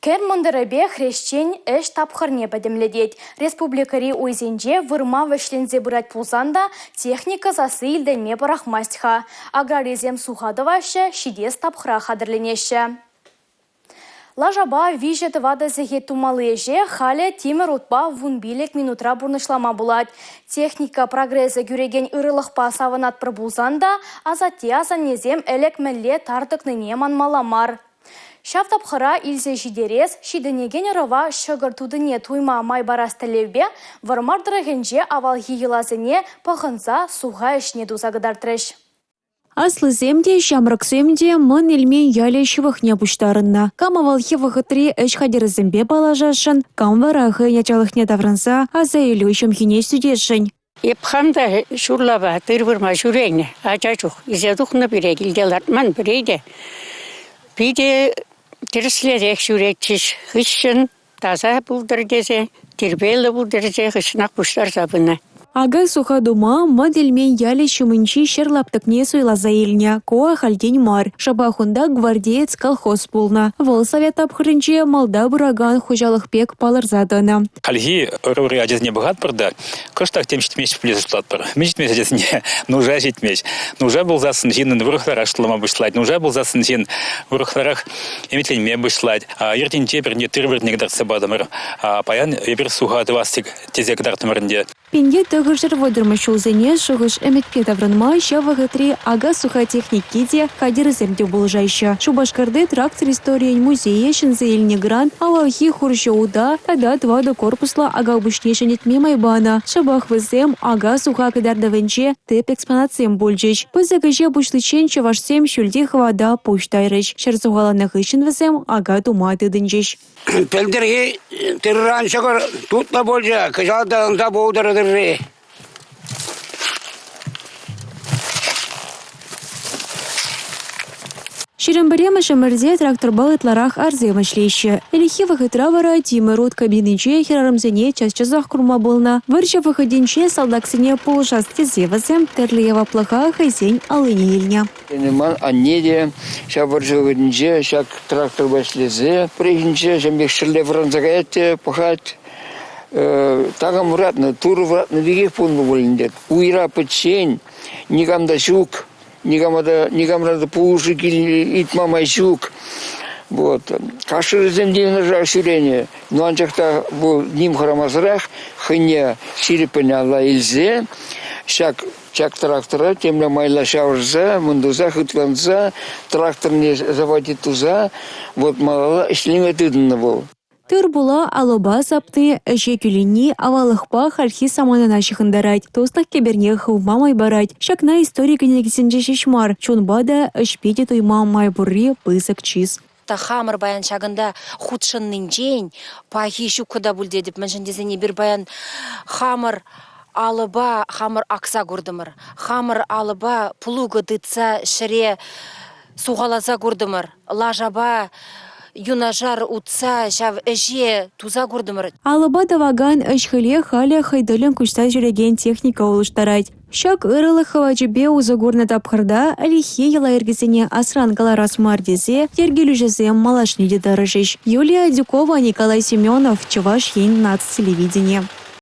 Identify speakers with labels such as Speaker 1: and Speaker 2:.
Speaker 1: Кӗр мӑнтӑрӗпе хресчен ӗҫ тапхӑрне пӗтӗмлетет. Республикӑри уйсенче вырма вӗҫленсе пырать пулсан та техника сасси илтӗнме пӑрахмасть-ха. Аграрисем суха тӑваҫҫӗ, ҫитес тапхӑра хатӗрленеҫҫӗ. Лашапа виҫӗ-тӑватӑ сехет тумалли ӗҫе халӗ тимӗр утпа 15 минутра пурнӑҫлама пулать. Техника прогресӗ кӳрекен ырӑлӑхпа савӑнатпӑр пулсан та асатте-асаннесем ӗлӗк мӗнле тар тӑкнине манмалла мар. Ҫав тапхӑра илсе ҫитерес, ҫитӗнекен ӑрӑва ҫӑкӑр тутине туйма май парас тӗллевпе Вӑрмар тӑрӑхӗнче авалхи йӑласене пӑхӑнса суха ӗҫне туса кӑтартрӗҫ.
Speaker 2: Аслисем те, ҫамрӑксем те Мӑн Элмен ялӗ ҫывӑхне пуҫтарӑннӑ. Кам авалхи вӑхӑтри ӗҫ хатӗрӗсемпе паллашасшӑн, кам вара хӑйӗн ачалӑхне таврӑнса аса илӳ ҫӑмхине сӳтесшӗн.
Speaker 3: Эп хам та ҫурлапа тыр вырма ҫӳренӗ ача чух. Илсе тухнӑ пире, килте лартман пире те. Питӗ тӗрӗслерех ҫӳретчӗҫ. Хыҫҫӑн таса пултӑр тесе, тирпейлӗ пултӑр тесе хыҫҫӑнах пуҫтарса пынӑ.
Speaker 2: Ака-суха тума Мӑн Элмен ялӗ ҫумӗнчи ҫӗр лаптӑкне суйласа илнӗ. Ку ахальтен мар. Шӑпах унта «Гвардеец» колхоз пулнӑ. Вӑл совет тапхӑрӗнче малта пыракан хуҫалӑх пек палӑрса тӑнӑ.
Speaker 4: Хальхи ӑрури ачасене пӑхатпӑр та кӑштах тем ҫитмест пуль тесе шутлатпӑр. Мӗн ҫитмест ачасене? Нуша ҫитмест. Нуша пулсассӑн ҫыннӑн урӑхларах шутлама пуҫлать. Нуша пулсассӑн ҫын урӑхларах ӗмӗтленме пуҫлать. Иртинче пӗрне тыр вырӑнне кӑтартса патӑмӑр. Паян эпир суха тӑвас тесе кӑтартрӑмӑр ӗнтӗ.
Speaker 2: 1930-мӗш ҫулсене шухӑш-ӗмӗтпе таврӑнма ҫав вӑхӑтри ака-суха техники те, хатӗрӗсем те пулӑшаҫҫӗ. Шупашкарти трактор историйӗн музейӗ ҫӗнсе илнӗ грант авалхи хурҫӑ ута тата тӑватӑ корпуслӑ ака пуҫне ҫӗнетме май панӑ. Шӑпах вӗсем ака-суха кӑтартӑвӗнче тӗп экспонатсем пулчӗҫ. Пысӑк ӗҫе пуҫличчен чӑвашсем ҫӳлти хӑвата пуҫ тайрӗҫ. Ҫӗр сухаланӑ хыҫҫӑн вӗсем ака тума тытӑнчӗҫ.
Speaker 5: Пӗлтӗрхи тырран ҫӑкӑр тутлӑ пулчӗ, кӑҫал та ӑнса пултӑр тырри.
Speaker 2: Ҫирӗм пӗрремӗш ӗмӗрте тракторпа ытларах арсем ӗҫлеҫҫӗ. Ӗлӗкхи вӑхӑтра вара тимӗр ут кабининче хӗрарӑмсене час-часах курма пулнӑ. Вӑрҫӑ вӑхӑтӗнче салтаксене пулӑшас тесе вӗсем тӗрлӗ яваплӑха хӑйсен аллине илнӗ.
Speaker 6: Ман анне те ҫав вӑрҫӑ вӑхӑтӗнче ҫак тракторпа ӗҫлесе пӗррехинче ҫавӑн пек ҫӗрле вӑранса каять те пӑхать, такам вӑратнӑ, Турӑ вӑратнӑ пекех пулнӑ пуль ӗнтӗ. Уйра пӗччен, никам та ҫук, никама та, никамран та пулӑшу ыйтма май ҫук. Вот. Каширсем те юнашар ҫӳренӗ, но анчах та вӑл ним хӑрамасӑрах хӑйне ҫирӗппӗн алла илсе ҫак Ҫак трактора темле майла ҫавӑрса, мӑн туса, хытланса, тракторне заводить туса, вот малалла ӗҫлеме тытӑннӑ вӑл.
Speaker 2: Тыр-пула алӑпа сапни, ӗҫе кӳлӗнни аваллӑхпа хальхи саманана ҫыхӑнтарать, туслӑх кӗперне хывма май парать. Ҫакна истори кӗнекисенче ҫеҫ мар, чунпа та, ӗҫпе те туйма май пурри пысӑк чыс.
Speaker 7: Та хамӑр паян ҫакӑнта хутшӑннинчен пахи ҫуккӑ та пуль тетӗп, мӗншӗн тесен эпир паян хамӑр алӑпа хамӑр акса куртӑмӑр, хамӑр алӑпа плуга тытса ҫӗре сухаласа куртӑмӑр, лашапа юнашар утса ҫав ӗҫе туса куртӑмӑр.
Speaker 2: Алӑпа тӑвакан ӗҫ-хӗле халӗ хӑй тӗллӗн куҫса ҫӳрекен техника улӑштарать. Ҫак ырӑлӑх хӑвачӗпе усӑ курнӑ тапхӑрта ӗлӗкхи йӑла-йӗркесене асран кӑларас мар тесе йӗркелӳҫӗсем малашне те тӑрӑшӗҫ. Юлия Адюкова, Николай Семенов, Чӑваш Ен наци телевиденийӗ.